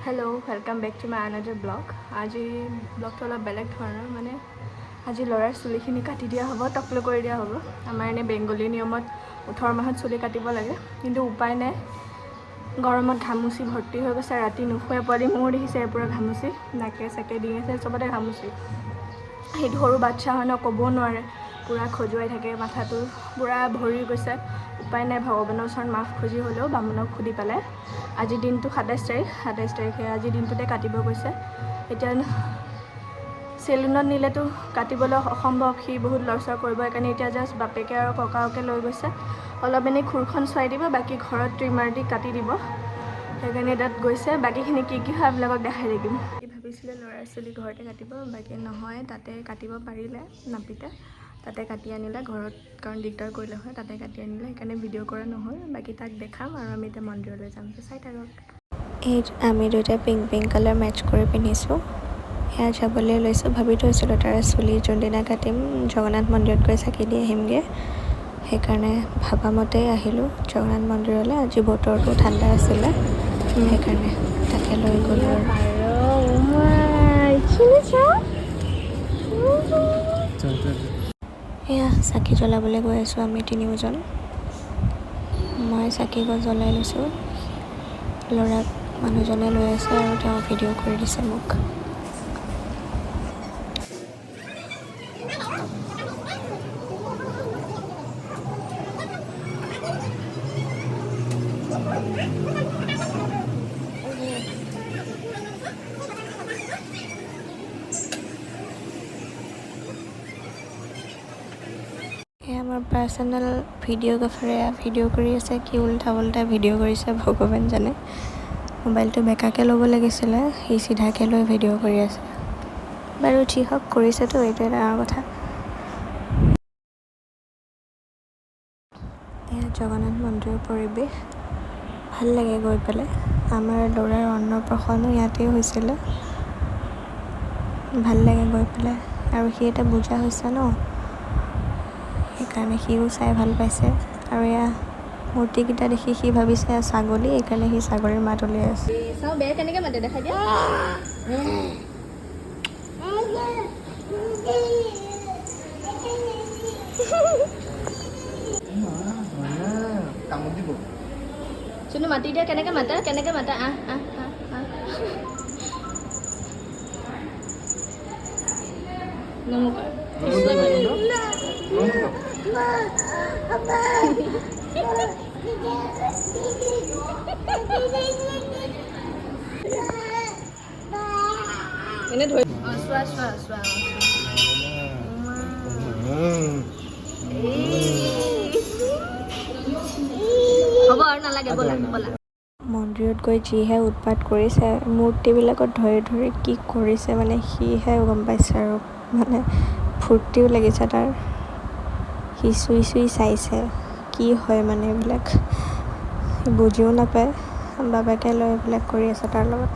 Hello, welcome back to my another vlog. আজি ব্লগটো অলপ বেলেগ ধৰণৰ, মানে আজি ল'ৰাৰ চুলিখিনি কাটি দিয়া হ'ব, টকলো কৰি দিয়া হ'ব। আমাৰ এনেই বেংগলী নিয়মত 18 মাহত চুলি কাটিব লাগে, কিন্তু উপায় নাই, গৰমত ঘামুচি ভৰ্তি হৈ গৈছে। ৰাতি নুশুৱে পোৱালি। মোৰ দেখিছে পূৰা ঘামুচি, নাকে চাকে ডিঙে চাগে চবতে ঘামুচি। সেইটো সৰু বাচ্ছা হয় ন, ক'বও নোৱাৰে, পূৰা খজুৱাই থাকে, মাথাটো পূৰা ভৰি গৈছে। উপায় নাই, ভগৱানৰ ওচৰত মাফ খুজি হ'লেও বামুণক সুধি পেলাই আজি দিনটো 27 তাৰিখ, 27 তাৰিখে আজি দিনটোতে কাটিব গৈছে। এতিয়া চেলুনত নিলেতো কাটিবলৈ অসম্ভৱ, সি বহুত লৰচৰ কৰিব। সেইকাৰণে এতিয়া জাষ্ট বাপেকে আৰু ককাকে লৈ গৈছে। অলপ এনেই খুৰখন চোৱাই দিব, বাকী ঘৰত ট্ৰিমাৰ দি কাটি দিব। সেইকাৰণে তাত গৈছে। বাকীখিনি কি কি হয় আপোনালোকক দেখাই থাকিম। ভাবিছিলে ল'ৰা ছোৱালী ঘৰতে কাটিব, বাকী নহয়, তাতে কাটিব পাৰিলে নাপিতে, তাতে কাটি আনিলে ঘৰত, কাৰণ দিগদাৰ কৰিলে হয়, তাতে কাটি আনিলে। সেইকাৰণে ভিডিঅ' কৰা নহ'ল। বাকী তাক দেখাম আৰু আমি এতিয়া মন্দিৰলৈ যাম, চাই থাকক। এই আমি দুয়োটাই পিংক পিংক কালাৰ মেটচ কৰি পিন্ধিছোঁ। সেয়া যাবলৈ লৈছোঁ। ভাবি থৈছিলোঁ তাৰ চুলি যোনদিনা কাটিম, জগন্নাথ মন্দিৰত গৈ চাকি দি আহিমগৈ। সেইকাৰণে ভবা মতেই আহিলোঁ জগন্নাথ মন্দিৰলৈ। আজি বতৰটো ঠাণ্ডা আছিলে, সেইকাৰণে তাকে লৈ গ'লোঁ আৰু। এয়া চাকি জ্বলাবলৈ গৈ আছোঁ আমি তিনিওজন। মই চাকি গছ জ্বলাই লৈছোঁ, ল'ৰাক মানুহজনে লৈ আছে আৰু তেওঁ ভিডিঅ' কৰি দিছে মোক। এয়া আমাৰ পাৰ্চনেল ভিডিঅ'গ্ৰাফাৰে ভিডিঅ' কৰি আছে। কি উল্টা পুল্টা ভিডিঅ' কৰিছে ভগৱান জানে। মোবাইলটো বেকাকৈ ল'ব লাগিছিলে, সি চিধাকৈ লৈ ভিডিঅ' কৰি আছে। বাৰু যি হওক, কৰিছেতো, এইটোৱে ডাঙৰ কথা। এয়া জগন্নাথ মন্দিৰৰ পৰিৱেশ, ভাল লাগে গৈ পেলাই। আমাৰ ল'ৰাৰ অন্নপ্ৰাশনো ইয়াতেই হৈছিলে। ভাল লাগে গৈ পেলাই আৰু সি এটা বুজা হৈছে ন, সেইকাৰণে সিও চাই ভাল পাইছে। আৰু এয়া মূৰ্তিকেইটা দেখি সি ভাবিছে ছাগলী, সেইকাৰণে সি ছাগলীৰ মাত উলিয়াই আছে। চাওঁ, বেয়া কেনেকৈ মাতে দেখাই দিয়া। কামত দিব। চুনু, মাতি দিয়া, কেনেকৈ মাতা, কেনেকৈ মাতা? আহ আহ আহ আহ। নমস্কাৰ। এনে ধৰি অঁ, চোৱা চোৱা চোৱা। হ'ব আৰু নালাগে, ব'লা ব'লা। মন্দিৰত গৈ যিহে উৎপাত কৰিছে, মূৰ্তিবিলাকত ধৰি ধৰি কি কৰিছে, মানে সিহে গম পাইছে আৰু মানে ফূৰ্তিও লাগিছে তাৰ। সি চুই চুই চাইছে কি হয়, মানে এইবিলাক সি বুজিও নাপায়। বাবাকে লৈ এইবিলাক কৰি আছে তাৰ লগত।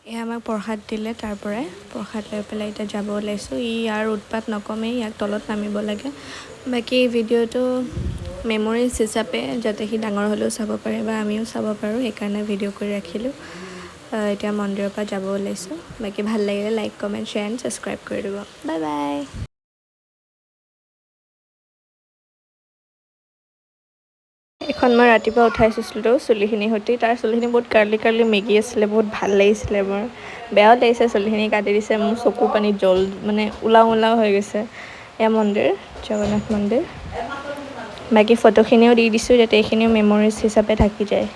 এয়া আমাক প্ৰসাদ দিলে, তাৰ পৰাই প্ৰসাদ লৈ পেলাই এতিয়া যাব ওলাইছোঁ। ই ইয়াৰ উৎপাত নকমেই, ইয়াক তলত নামিব লাগে। বাকী ভিডিঅ'টো মেমৰিজ হিচাপে যাতে সি ডাঙৰ হ'লেও চাব পাৰে বা আমিও চাব পাৰোঁ, সেইকাৰণে ভিডিঅ' কৰি ৰাখিলোঁ। এতিয়া মন্দিৰৰ পৰা যাব ওলাইছোঁ। বাকী ভাল লাগিলে like, comment, share and subscribe কৰি দিব। Bye bye. এখন মই ৰাতিপুৱা উঠাইছিলোঁ চুলিখিনি সৈতে। তাৰ চুলিখিনি বহুত কাৰ্লি কাৰ্লি মেগী আছিলে, বহুত ভাল লাগিছিলে মোৰ। বেয়াও লাগিছে চুলিখিনি কাটি দিছে, মোৰ চকু পানী জল মানে ওলাওঁ ওলাওঁ হৈ গৈছে। এয়া মন্দিৰ, জগন্নাথ মন্দিৰ। বাকী ফটোখিনিও দি দিছোঁ যাতে এইখিনিও মেমৰিজ হিচাপে থাকি যায়।